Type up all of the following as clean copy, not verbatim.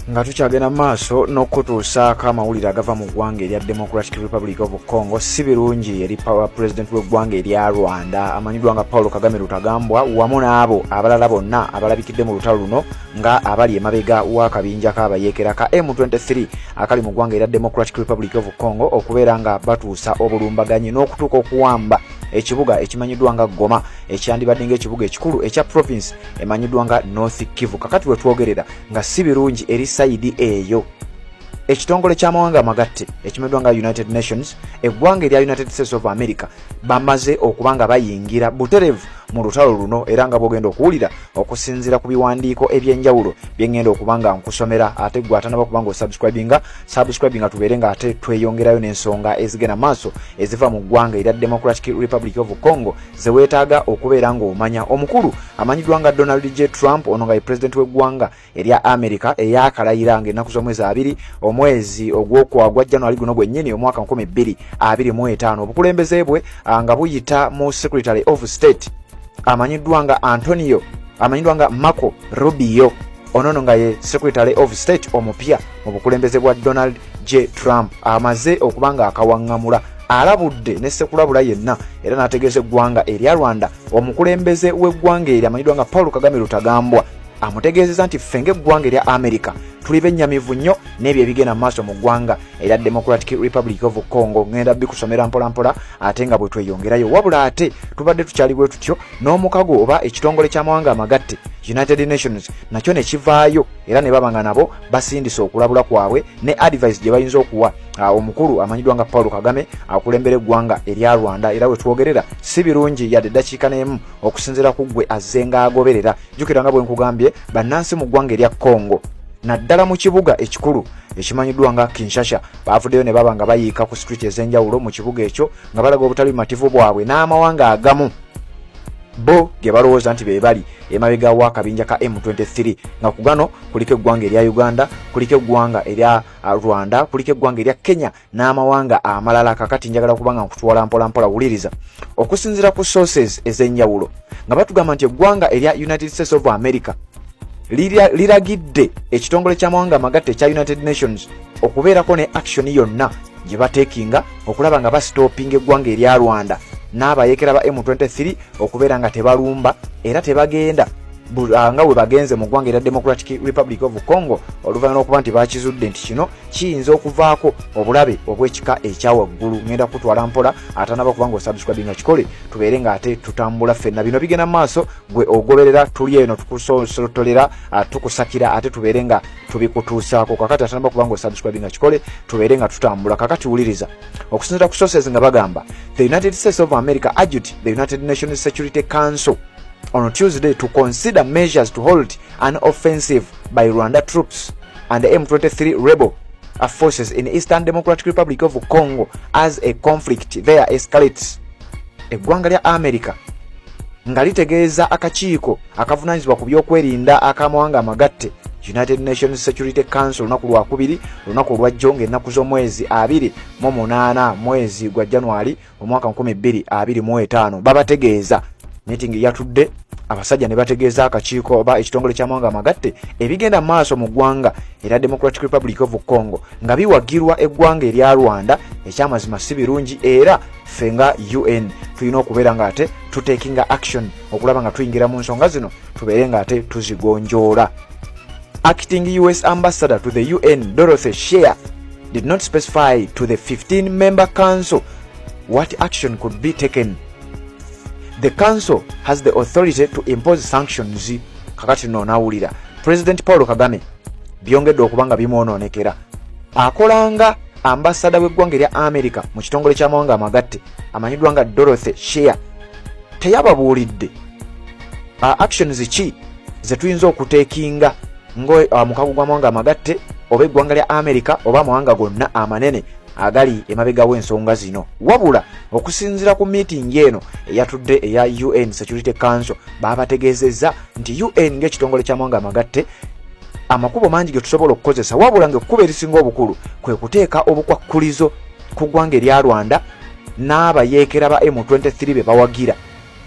Nga tukyagenda mu maaso n'okutuusaako amawulire agava mu ggwanga erya Democratic Republic of Congo, si birungi eri president w'eggwanga erya Rwanda amanyiddwa nga Paul Kagame Rutagambwa, wamu n'abo abalala bonna abalabikidde mu lutalo luno nga abali emabega w'akabinja k'abayeekera ka M23 akali mu ggwanga erya Democratic Republic of Congo, okubeera nga batuusa obulumbaganyi n'okutuuka okuwamba ekibuga ekimanyiddwa nga Goma, ekyandibadde ng'ekibuga ekikulu ekya province emanyiddwa nga North Kivu. Kakati wetwogerera nga si birungi eri side eyo. Ekitongole ky'amawanga amagatte ekimanyiddwa nga United Nations, eggwanga erya United States of America, bamaze okuba nga bayingira buterevu mu lutalo luno, era nga bwogenda okuwulira okusinziira ku biwandiiko ebyenjawulo byengenda okuba nga nkusomera. Ate gwe atanaba kuba nga osubscribinga, subscribinga, tubeere nga ate tweyongerayo n'ensonga ezigenda maaso eziva mu ggwanga erya Democratic Republic of Congo zeweetaaga okubeera ng'omanya. Omukulu amanyiddwa nga Donald J Trump, ono nga ye pulezidenti w'eggwanga erya America eyakalayira ng'ennaku z'omwezi 20 omwezi ogwokwa gwa January guno gwennyini omwaka 2025, obukulembeze bwe nga buyita mu Secretary of State amanyiddwa nga Antonio, amanyiddwa nga Marco Rubio, onono nga ye Secretary of State omupya mu bukulembeze bwa Donald J Trump, amaze okuba nga akawaŋŋamula, alabudde ne sekulabula yenna, era n'ategeeza eggwanga erya Rwanda. Omukulembeze w'eggwanga eri amanyiddwa nga Paul Kagame Rutagambwa amutegeezeza nti ffe ng'eggwanga erya America tuli bennyamivu nnyo n'ebyo ebigenda mu maaso mu ggwanga erya Democratic Republic of Congo. Ŋŋenda bikusomera mpolampola ate nga bwe tweyongerayo. Wabula ate tubadde tukyali bwe tutyo, n'omukago oba ekitongole ky'amawanga amagatte, United Nations, nakyo ne kivaayo era ne baba nga nabo basindise okulabula kwabwe ne advice gye bayinza okuwa omukulu amanyiddwa nga Paul Kagame akulembera eggwanga erya Rwanda. Era we twogerera si birungi yadde eddakiika n'emu okusinziira ku ggwe azze ng'agoberera. Jjukira nga bwe nkugambye, bannansi mu ggwanga erya Congo, naddala mu kibuga ekikulu ekimanyiddwa nga Kinshasa, baavuddeyo ne baba nga bayiika ku street ez'enjawulo mu kibuga ekyo nga balaga obutali bumativu bwabwe n'amawanga agamu bo ge balowooza nti be bali emabega w'akabinja ka M23, nga ku gano kuliko eggwanga erya Uganda, kuliko eggwanga erya Rwanda, kuliko eggwanga erya Kenya n'amawanga amalala. Kakati njagala kuba nga nkutwala mpolampola. Wuliriza, okusinziira ku sources ez'enjawulo nga batugamba nti eggwanga erya United States of America liragidde ekitongole ky'amawanga amagatte ekya United Nations okubeerako ne action yonna gye bateekinga okulaba nga basitopinga eggwanga erya Rwanda n'abayeekera ba M23 okubeera nga tebalumba era tebagenda nga bwe bagenze mu ggwanga erya Democratic Republic of Congo, oluvannyuma lw'okuba nti bakizudde nti kino kiyinza okuvaako obulabe obw'ekika ekyawaggulu. Ngenda kutwala mpola. Atanaba kuba nga osubscribinga, kikole, tubeere nga ate tutambula ffenna. Bino bigenda mu maaso, gwe ogoberera, tuli eno tukusosotolera, tukusakira, ate tubeere nga tubikutuusaako. Kakati atanaba kuba nga osubscribinga, kikole, tubeere nga tutambula. Kakati wuliriza, okusinziira ku sources nga bagamba the United States of America urged the United Nations Security Council on Tuesday to consider measures to halt an offensive by Rwanda troops and the M23 rebel forces in Eastern Democratic Republic of Congo as a conflict there escalates. Eggwanga lya America nga litegeeza akakiiko akavunaanyizibwa ku byokwerinda ak'amawanga amagatte, United Nations Security Council, olunaku lwakubiri, olunaku olwajjo, ng'ennaku z'omwezi 28 mwezi gwa January omwaka 2025, babategeeza meeting yatudde, abasajja ne bategeeza akakiiko oba ekitongole ky'amawanga amagatte ebigenda mu maaso mu ggwanga erya Democratic Republic of Congo nga biwagirwa eggwanga erya Rwanda, ekyamazima si birungi, era ffe nga UN tulina okubeera nga ate tutekinga action okulaba nga tuyingira mu nsonga zino, tubeere nga ate tuzigonjoola. Acting US Ambassador to the UN, Dorothy Shea, did not specify to the 15 member council what action could be taken. The council has the authority to impose sanctions. Kakati no nawulira President Paul Kagame byongedde okuba nga bimwonoonekera. Akolanga ambasada w'eggwanga erya America mu kitongole ky'amawanga amagatte amanyiddwa nga Dorothy Shea teyababuulidde actions ki ze tuyinza okuteekinga nga mukago gw'amawanga amagatte oba eggwanga lya America oba amawanga gonna amanene agali emabega w'ensonga zino. Wabula okusinziira ku meeting eno eyatudde eya UN Security Council, babategeezezza nti UN ng'ekitongole ky'amawanga amagatte, amakubo mangi ge tusobola okukozesa, wabula ng'ekkubo erisinga obukulu kwe kuteeka obukwakkulizo ku ggwanga erya Rwanda n'abayeekera ba M23 be bawagira,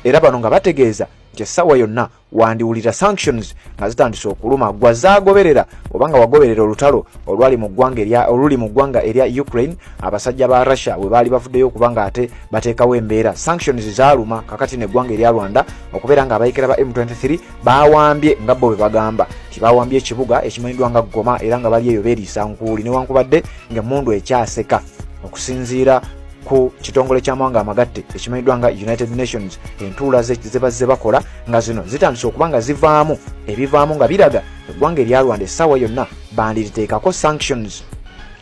era bano nga bategeeza Nti essaawa yonna wandiwulira sanctions nga zitandise okuluma gwa zaagoberera oba nga wagoberera olutalo olwali mu ggwanga erya oluli mu ggwanga erya Ukraine, abasajja ba Russia bwe baali bavuddeyo okuba nga ate bateekawo embeera, sanctions zaaluma. Kakati neggwanga erya Rwanda okubeera nga abayekera ba M23 bawambye, nga bo bwe bagamba nti bawambye ekibuga ekimanyiddwa nga Goma, era nga bali eyo beeriisa nkuuli newankubadde ng'emmundu ekyaseka. Okusinziira ku kitongole ky'amawanga amagatte ekimanyiddwa nga United Nations, entuula ze bazze bakola nga zino zitandise okuba nga zivaamu ebivaamu nga biraga eggwanga erya Rwanda essaawa yonna bandiriteekako sanctions,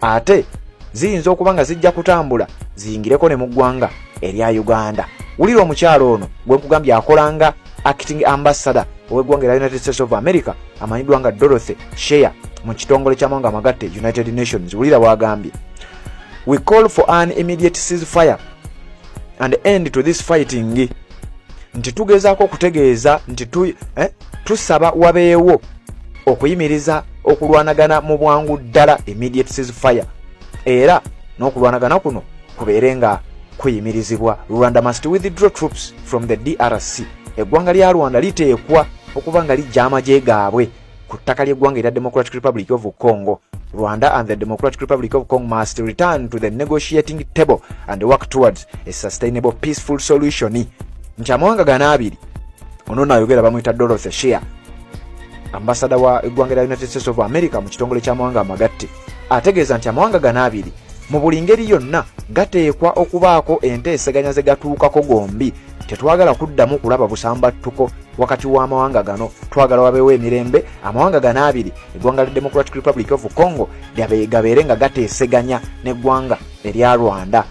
ate ziyinza okuba nga zijja kutambula ziyingireko ne mu ggwanga erya Uganda. Wulira omukyalo ono gwe nkugambye akolanga acting ambassador ow'eggwanga erya United States of America, amanyiddwa nga Dorothy Shea mu kitongole ky'amawanga amagatte, United Nations. Wulira bw'agambye: "We call for an immediate ceasefire and end to this fighting." Nti tugezaako okutegeeza nti tusaba wabeewo okuyimiriza okulwanagana mu bwangu ddala, immediate ceasefire, era n'okulwanagana kuno kubeere nga kuyimirizibwa. "Rwanda must withdraw troops from the DRC." Eggwanga lya Rwanda liteekwa okuba nga lijja amagye gaabwe ku ttaka ly'eggwanga erya Democratic Republic of Congo. "Rwanda and the Democratic Republic of Congo must return to the negotiating table and work towards a sustainable peaceful solution." Nti amawanga gano abiri, ono naayogera bamuyita Dorothy Shea, ambasada wa eggwanga lya United States of America mu kitongole ky'amawanga amagatte, ategeeza nti amawanga gano abiri mu buli ngeri yonna gateekwa okubaako enteeseganya ze gatuukako gombi. Tetwagala kuddamu kulaba busambattuko wakati w'amawanga gano, twagala wabeewo emirembe. Amawanga gano abiri, eggwanga lya Democratic Republic of Congo gabeere nga gateeseganya n'eggwanga erya Rwanda.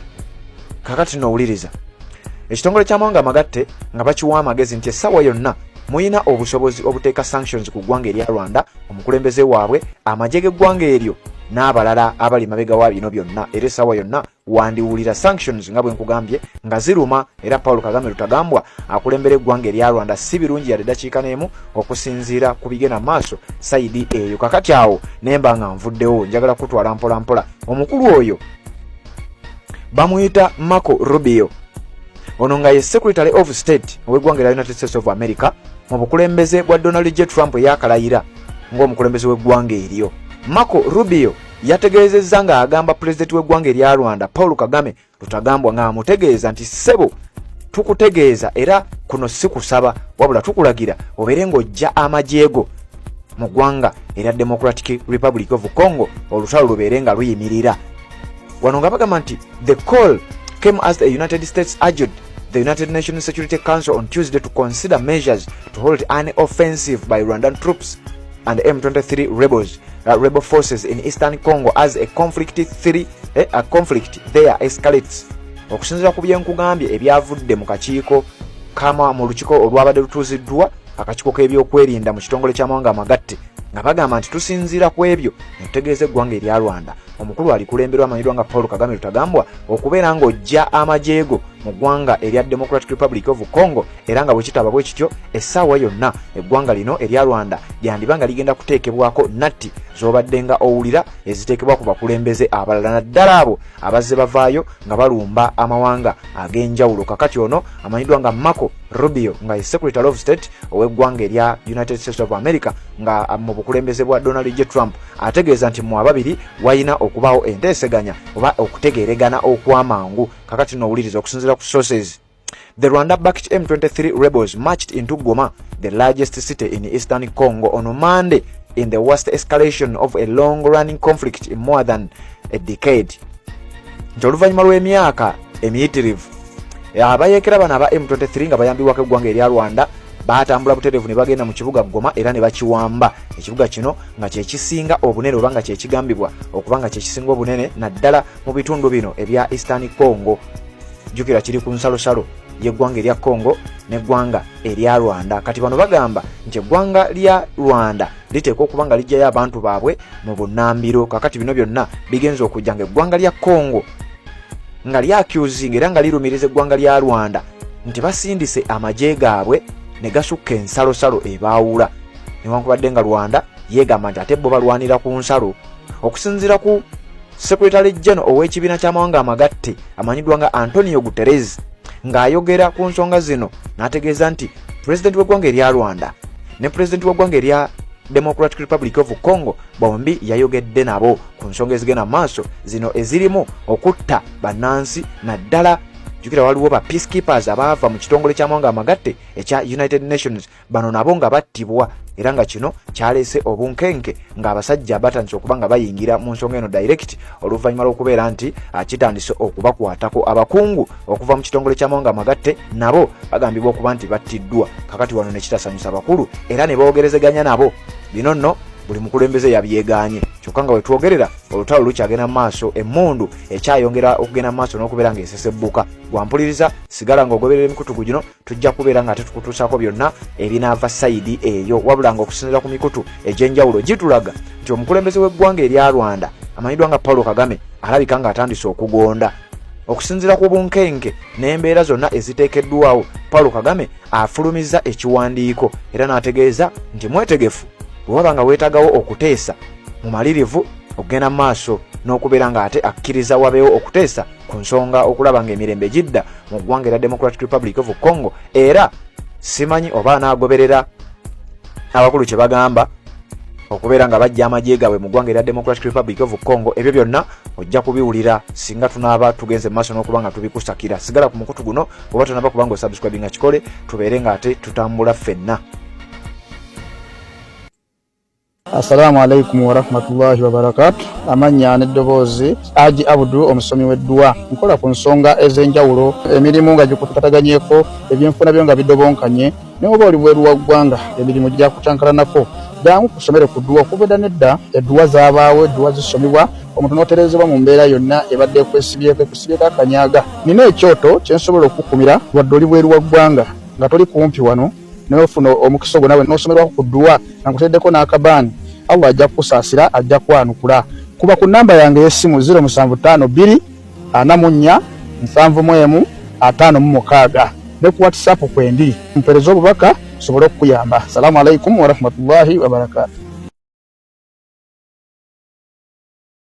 Kakati nowuliriza ekitongole ky'amawanga amagatte nga bakiwa amagezi nti essaawa yonna muyina obusobozi obuteeka sanctions ku ggwanga erya Rwanda, omukulembeze waabwe, amagye g'eggwanga eryo n'abalala abali mabega wa bino byonna, era essaawa yonna wandiwulira sanctions nga bwe nkugambye nga ziruma. Era Paul Kagame Rutagambwa akulembera eggwanga erya Rwanda si birungi yadde dakiika n'emu okusinziira ku bigenda maaso side eyo. Kakati awo nemba nga nvuddewo, njagala kutwala mpolampola. Omukulu oyo bamuyita Marco Rubio, ono nga ye Secretary of State ow'eggwanga erya United States of America mu bukulembeze bwa Donald J Trump eyakalayira ng'omukulembeze w'eggwanga eryo. Marco Rubio yategeezezza ng'agamba pulezidenti w'eggwanga erya Rwanda, Paul Kagame Rutagambwa, ng'amutegeeza nti, "Ssebo, tukutegeeza, era kuno si kusaba wabula tukulagira obeere ng'ojja amagye go mu ggwanga erya Democratic Republic of Congo, olutalo lubeere nga luyimirira." Wano nga bagamba nti the call came as the United States urged the United Nations Security Council on Tuesday to consider measures to halt an offensive by Rwandan troops and M23 rebel forces in eastern Congo as a conflict there escalates. Okusinziira ku byenkugambye ebyavudde mu kakiiko kama mu lukiiko olwabadde lutuuziddwa akakiiko k'ebyokwerinda mu kitongole ky'amawanga amagatte, nga bagamba nti tusinziira ku ebyo ne tutegeeza eggwanga erya Rwanda, omukulu alikulemberwa amanyiddwa nga Paul Kagame Rutagambwa, okubeera ng'ojja amagye go mu ggwanga erya Democratic Republic of Congo, era nga bwe kitaba bwe kityo, essaawa yonna eggwanga lino erya Rwanda lyandiba nga ligenda kuteekebwako natti z'obadde nga owulira eziteekebwa ku bakulembeze abalala, naddala abo abazze bavaayo nga balumba amawanga ag'enjawulo. Kakati ono amanyiddwa nga Marco Rubio, nga ye Secretary of State ow'eggwanga erya United States of America nga mu bukulembeze bwa Donald J Trump, ategeeza nti mu ababiri walina okubaawo enteeseganya oba okutegeeregana okw'amangu. Kakati nowuliriza, okusinziira ku sources, the Rwanda-backed M23 rebels marched into Goma, the largest city in eastern Congo, on Monday in the worst escalation of a long-running conflict in more than a decade. Nti oluvannyuma lw'emyaka emiyitirivu, abayeekera bano aba M23 nga bayambibwako eggwanga erya Rwanda batambula butereevu ne bagenda mu kibuga Goma era ne bakiwamba. Ekibuga kino nga kyekisinga obunene, oba nga kyekigambibwa okuba nga kyekisinga obunene naddala mu bitundu bino ebya eastern Congo. Jjukira kiri ku nsalosalo y'eggwanga erya Congo n'eggwanga erya Rwanda. Kati bano bagamba nti eggwanga lya Rwanda liteekwa okuba nga lijjayo abantu baabwe mu bunnambiro. Kakati bino byonna bigenza okujja nga eggwanga lya Congo nga lyakyuzinga era nga lirumiriza eggwanga lya Rwanda nti basindise amagye gaabwe ne gasukka ensalosalo ebaawula, newankubadde nga Rwanda yeegamba nti ate bo balwanira ku nsalo. Okusinziira ku Secretary General ow'ekibiina ky'amawanga amagatte amanyiddwa nga Antonio Guterres, ng'ayogera ku nsonga zino n'ategeeza nti Pulezidenti w'eggwanga erya Rwanda ne pulezidenti w'eggwanga erya Democratic Republic of Congo bombi yayogedde nabo ku nsonga ezigenda mu maaso zino ezirimu okutta bannansi, naddala jjukira waliwo ba peacekeepers abaava mu kitongole ky'amawanga amagatte ekya United Nations, bano nabo nga battibwa, era nga kino kyaleese obunkenke ng'abasajja batandise okuba nga bayingira mu nsonga eno direct oluvannyuma lw'okubeera nti kitandise okubakwatako. Abakungu okuva mu kitongole ky'amawanga amagatte nabo bagambibwa okuba nti battiddwa. Kakati wano ne kitasanyusa bakulu era ne boogerezeganya nabo. Bino nno buli mukulembeze yabyegaanye, kyokka nga wetwogerera olutalo lukyagenda mu maaso, emmundu ekyayongera okugenda mu maaso n'okubeera ng'esesebbuka. Gwampuliriza, sigala ng'ogoberera emikutu gino, tujja kubeera nga tetukutuusaako byonna ebinaava sayidi eyo. Wabula nga okusinziira ku mikutu egy'enjawulo gitulaga nti omukulembeze w'eggwanga erya Rwanda amanyiddwa nga Paulo Kagame alabika ng'atandise okugonda okusinziira ku bunkenke n'embeera zonna eziteekeddwawo. Paulo Kagame afulumizza ekiwandiiko era n'ategeeza nti mwetegefu bwe waba nga weetagawo okuteesa, mumalirivu okugenda mu maaso n'okubeera ng'ate akkiriza wabeewo okuteesa ku nsonga okulaba ng'emirembe gidda mu ggwanga erya Democratic Republic of Congo. Era simanyi oba anaagoberera abakulu kye bagamba okubeera nga bajja amagye gaabwe mu ggwanga erya Democratic Republic of Congo. Ebyo byonna ojja kubiwulira singa tunaaba tugenze mu maaso n'okuba nga tubikusakira. Sigala ku mukutu guno, oba tonaba kuba nga osubscribinga kikole, tubeere nga ate tutambula ffenna. Assalamu alaikum warahmatullahi wabarakatu. Amannya n'eddoboozi Aji Abudu, omusomi w'edduwa. Nkola ku nsonga ez'enjawulo, emirimu nga gikutataganyeko, ebyenfuna byo nga bidobonkanye, ne oba oli bweru wa ggwanga emirimu gyakucankalanako, jangu kusomere ku dduwa. Okuva edda n'edda edduwa zaabaawo, edduwa zisomibwa omuntu n'otereezebwa mu mbeera yonna ebadde ekwesibyeko, ekusibyeko akanyaga. Nina ekyoto kye nsobola okukukumira wadde oli bweru wa ggwanga nga toli kumpi wano, n'ofuna omukisa ogwo nawe n'osomerwako ku dduwa nga nkuteeddeko n'akabaani. Allah ajja kukusaasira, ajja kwanukula. Kuba ku nnamba yange ey'essimu 0752 44 71 56 ne ku WhatsApp kwendi, mpeereza obubaka nsobole okukuyamba. Salaamu alaikum warahmatullahi wabarakaatu.